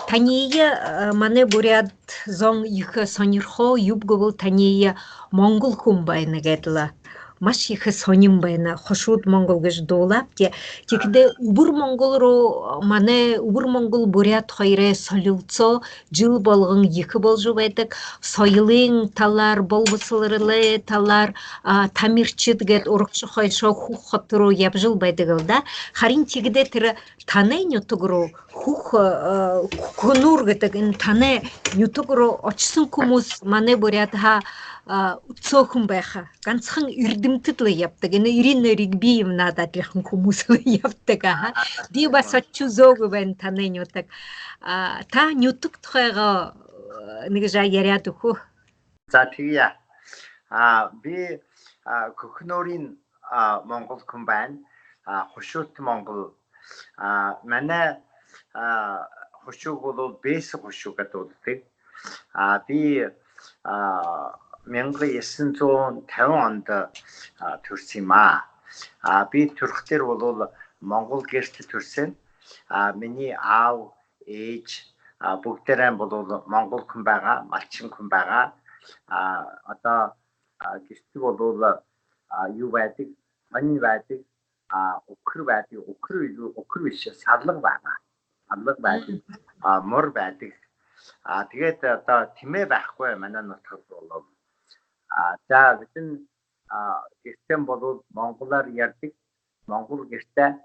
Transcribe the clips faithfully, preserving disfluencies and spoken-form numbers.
Таниие манай буряад зон ехэ һонирхоо, юуб гэбэл таниие монгол хүн байна гээд лэ. Маш ехэ һонин байна, хошууд монгол гэжэ дуулаабди. Тиихэдээ Үбэр Монгол руу, манай Үбэр Монгол, Буряад хоёрой солилсоо жэл болгон ехэ болжо байдаг. Соёлой талаар, болбосолоролой талаар, тамиршад гээд урагшаа хойшоо Хүхэ хото руу ябажал байдаг лэ даа. Харин тиихэдээ тэрэ танай нютаг руу, Хүхэ, Хүхэнүүр гэдэг энэ танай нютаг руу ошоһон хүмүүс манай буряадһаа үсөөхэн байха. Гансахан эрдэмтэд лэ ябадаг. Энэ Ирина Ригбиевнада адляхан хүмүүс лэ ябадаг, аха. Би баһа ошожо үзөөгүй байнаб танай нютаг. Та нютаг тухайгаа нэгэ жаа яряад үгэхэ гү? За, тэгье. Би Хүхэнүүрэй монгол хүн байнаб. Хошуут монгол. Манай хошууг болбол Бээсэ хошуу гэдэг болдог. Би мянга юһэн зуун табин ондо түрэһэн юм аа. Би түрэхэдөө болбол монгол гэртэ түрэһэн. Минии аав, ээжэ, бүгдээрээ болбол монгол хүн байгаа, малшан хүн байгаа. Одоо гэртэ болбол юу байдаг, хонин байдаг, үхэр байдаг, үхэр, үхэр бэшэ, сарлага байгаа. Сарлага байдаг, мор байдаг. Тиигээд одоо тиимэ байхгүй манай нутагта болбол. За, бидэн гэртээ болбол монголоор ярьдаг, монгол гэртэ.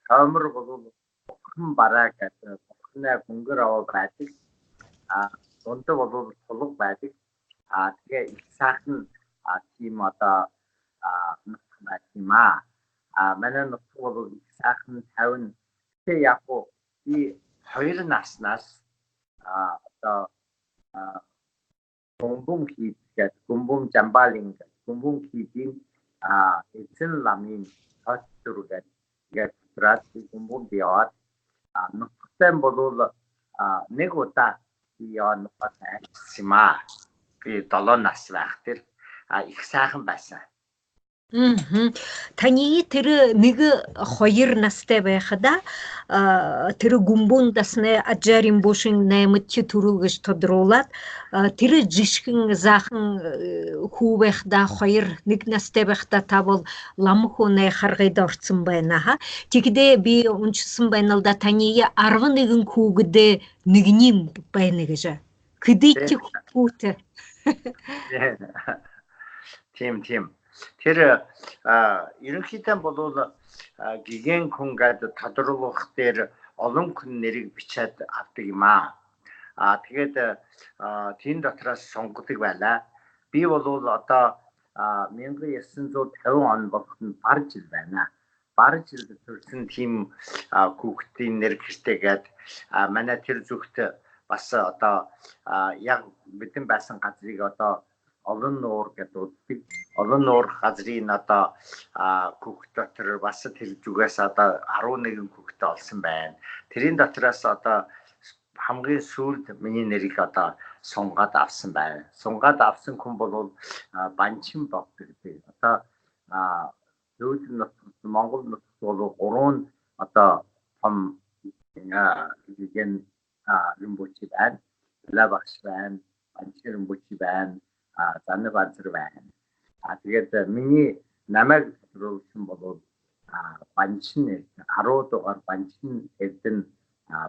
Хоймор болбол Бухархан бараа гэдэг, Бухарханай гүнгэр обоо байдаг. Дунда болбол Сулга байдаг. Тиигээ ехэ саахан тиимэ одоо нутаг байдаг юм аа. Манай нутаг болбол ехэ саахан, табин. Тиигээ яахаб, би хоёр наһанһаа одоо Гүнбэн хиидэ гээд, Гүнбэн Жамбалин гээд, Гүнбэн хиидын Эзэн ламын тоотор гээд, гээд Гүнбэндэ ябаад, нютагтаа болбол нэгэ удаа би ябаһан нютагтаа айлшаһан юм аа. Би долоон наһа байхадаа, ехэ саахан байһан. Таниие тэрэ нэгэ, хоёр наһатай байхадаа тэрэ Гүнбэн дасанай Ажа Римбушын наймадахи түрэл гэжэ тодоруулаад, тэрэ жэшхэн заахан хүү байхадаа, хоёр, нэгэ наһатай байхадаа та бол лама хүнэй харгыда ороһон байна, аха. Тиихэдээ би уншаһан байнал даа, таниие арбан нэгэн хүүгэдэй нэгэниинь байна гэжэ. Хэдыдэхи хүүтэй? Тиимэ, тиимэ. Тэрэ ерэнхыдөө болбол гэгээн хүн гээд тодоруулха дээрэ олон хүн нэрые бэшээд абадаг юм аа. Тиигээд тэрэн дотороһоо һунгадаг байлаа. Би болбол одоо мянга юһэн зуун табин он болоходонь бараг жэл байна. Бараг жэлдэ түрэһэн тиимэ хүүгэдэй нэрэ гэртээ гээд, манай тэрэ зүгтэ баһа одоо яг бидэн байһан газарые одоо Олон Нуур гэдэг болдог. Олон Нуур газарынь одоо хүүгэд дотор баһа тэрэ зүгһөө одоо арбан нэгэн хүүгэдтэй олоһон байна. Тэрэн дотороһоо одоо хамгийн һүүлдэ минии нэрые одоо һунгаад абаһан байна. Һунгаад абаһан хүн болбол Баншин Богдо гэдэг. Одоо Тээдэ нутагта, Монгол нутагта болбол гурбан одоо том гэгээн Ринпоче байна. Далай багша байна, Баншин Ринпоче байна, Зана Банзар байна. Тиигээд минии, намайе тодоруулһан болбол Баншин Эрдэнэ, арбан дугаар Баншин Эрдэнэ,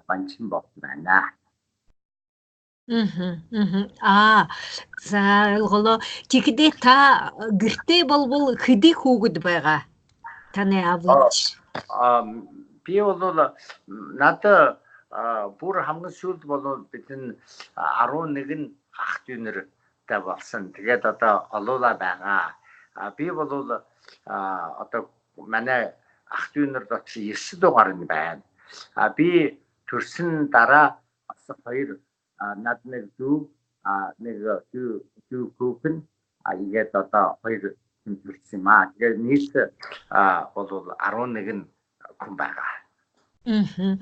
Баншин Богдо байна. Мгм, мгм. Аа, за, ойлголоо. Тиихэдээ та гэртээ болбол хэды хүүгэд байгаа? Танай аба эжы. Би болбол, надаа бүри хамгийн һүүлдэ болбол бидэн арбан нэгэн ах дүүнэртэй болоһон. Тиигээд одоо олуулаа байгаа. Би болбол одоо манай ах дүүнэр дотор еһэ дугаарынь байна. Би түрэһэн дараа баһа хоёр, надаа нэгэ дүү, нэгэ дүү, дүү хүүхэн, иигээд одоо хоёр хүн түрэһэн юм. Тиигээд нийтдээ болбол арбан нэгэн хүн байгаа. Мгм.